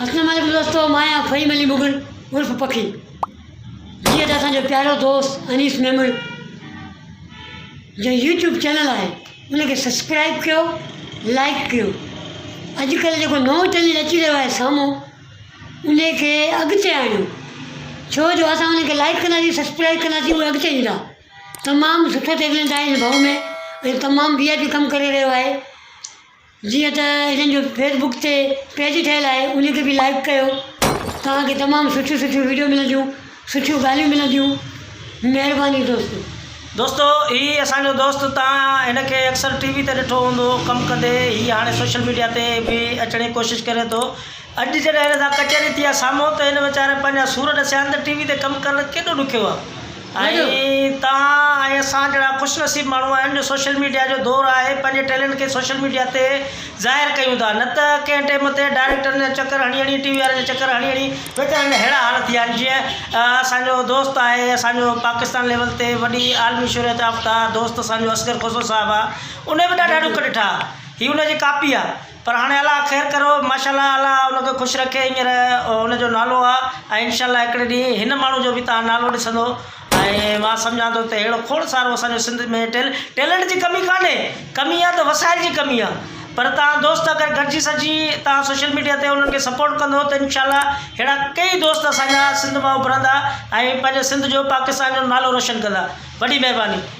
اسلام عليڪم دوستو مان آهيان فهيم علي مغل عرف پکي جيئن ته اسان جو پيارو دوست انيس ميمڻ جو يوٽيوب چينل آهي ان کي سبسڪرائب ڪيو لائڪ ڪيو اڄڪلهه جيڪو نئون چينل اچي رهيو آهي سامهون ان کي اڳتي آڻيو ڇو جو اسان ان کي لائڪ ڪنداسين سبسڪرائب ڪنداسين اهي اڳتي ايندا تمام سٺو ٽيلنٽ آهي هن ڀائو ۾ ۽ تمام وي آء پي ڪم ڪري رهيو آهي جيئن ته هنن جو فيس بڪ تي پيج ٺهيل آهي ان کي به لائيڪ ڪيو توهان کي تمام سٺيون سٺيون ويڊيو ملنديون سٺيون ڳالهيون ملنديون مهرباني دوستو. دوستو هي اسان جو دوست توهان هن کي اڪثر ٽي وي تي ڏٺو هوندو ڪم ڪندي هي هاڻي سوشل ميڊيا تي به اچڻ جي ڪوشش ڪري ٿو اڄ جڏهن هن سان ڪچهري ٿي آهي سامهون ته هن ويچاري پنهنجا سور ڏسيا آهن ته ٽي وي تي ڪم ڪرڻ ڪيڏو ڏکيو آهي. ۽ توهان ۽ اسان جهڙا خوش نصيب ماڻهو آهن جو سوشل ميڊيا جو دور آهي پنهنجي ٽيلنٽ کي سوشل ميڊيا تي ظاهر ڪيون ٿا نه ته ڪنهن ٽيم تي ڊائريڪٽرن جا چڪر هڻي هڻي ٽي وي وارن جا چڪر هڻي هڻي ويچارن جا ههڙا حال ٿي ويا آهن جيئن اسان جو دوست آهي اسان جو پاڪستان ليول تي وڏي عالمي شهرت يافته دوست اسان جو اصغر کوسو صاحب آهي ان به ڏاڍا ڏک ڏٺا هي ان جي ڪاپي آهي پر هاڻي الله خير ڪرو ماشاءالله الله ان کي خوش رکي هينئر ان جو نالو آ ۽ انشاء الله هڪڙي ڏينهن هن ماڻهو جو به توهان نالو ڏسندو ۽ مان سمجهان ٿو ته اهڙو کوڙ سارو اسان جو سنڌ ۾ ٽيل ٽيلنٽ جي ڪمي ڪانهي ڪمي آ ته وسائل جي ڪمي آ پر توهان دوست اگر گڏجي سڏجي توهان سوشل ميڊيا تي انهن کي سپورٽ ڪندو ته انشاء الله اهڙا ڪئي دوست اسان جا سنڌ مان اڀرندا ۽ پنهنجي سنڌ جو پاڪستان جو نالو روشن ڪندا وڏي مهرباني.